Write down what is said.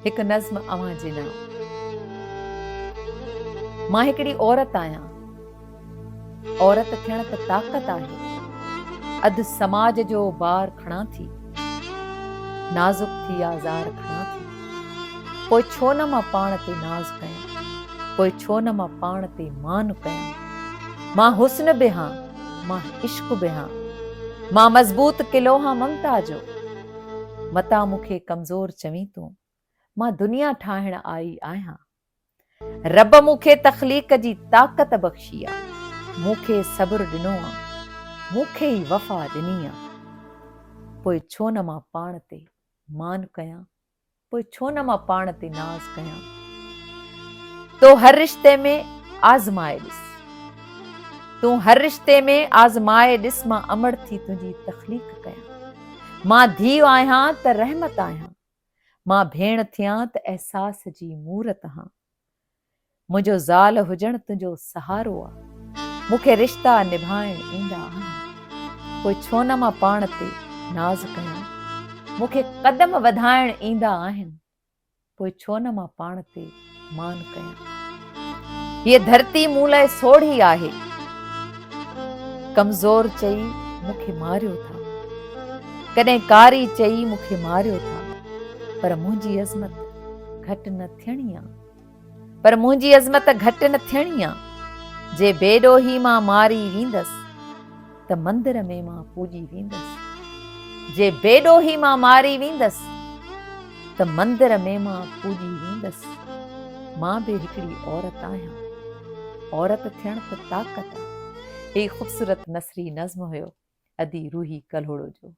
هڪ نظم اوهان جي نانء. مان هڪڙي عورت آهيان. عورت ٿيڻ ته طاقت آهي. اڌ سماج جو بار کڻان ٿي. نازڪ ٿي آزار کڻان ٿي. پوء ڇو نه مان پاڻ تي ناز ڪيان. پوء ڇو نه مان پاڻ تي مان ڪيان. مان حسن به هان، مان عشق به هان. مان مضبوط قلعو هان ممتا جو. متان مون کي ڪمزور چوين تون. مان دنيا ٺاهڻ آئي آهيان. رب مون کي تخليق جي طاقت بخشي آ. مون کي صبر ڏنو آ. مون کي ئي وفا ڏني آ. پوء ڇو نه مان پاڻ تي مان ڪيان. پوء ڇو نه مان پاڻ تي ناز ڪيان. تو هر رشتي ۾ آزمائي ڏس. تون هر رشتي ۾ آزمائي ڏس مان امڙ ٿي تنهنجي تخليق ڪيان. مان ڌيء آهيان ته رحمت آهيان. مان ڀيڻ ٿيان ته احساس جي مورت هان. منهنجو زال هجڻ تنهنجو سهارو آ. مون کي رشتا نڀائڻ ايندا آهن. پوء ڇو نه مان پاڻ تي ناز ڪيان. مون کي قدم وڌائڻ ايندا آهن. پوء ڇو نه مان پاڻ تي مان ڪيان. هيء ڌرتي مون لاء سوڙهي آهي. ڪمزور چئي مون کي ماريو ٿا. ڪڏهن ڪاري چئي مون کي ماريو ٿا. پر منهنجي عظمت گهٽ نه ٿيڻي آ. پر منهنجي عظمت گهٽ نه ٿيڻي آ. جي بي ڏوهي مان ماري ويندس ته مندر ۾ مان پوڄي ويندس. جي بي ڏوهي مان ماري ويندس ته مندر ۾ مان پوڄي ويندس. مان به هڪڙي عورت آهيان. عورت ٿيڻ ته طاقت آ. هي خوبصورت نثري نظم هيو ادي روحي ڪلهوڙو جو.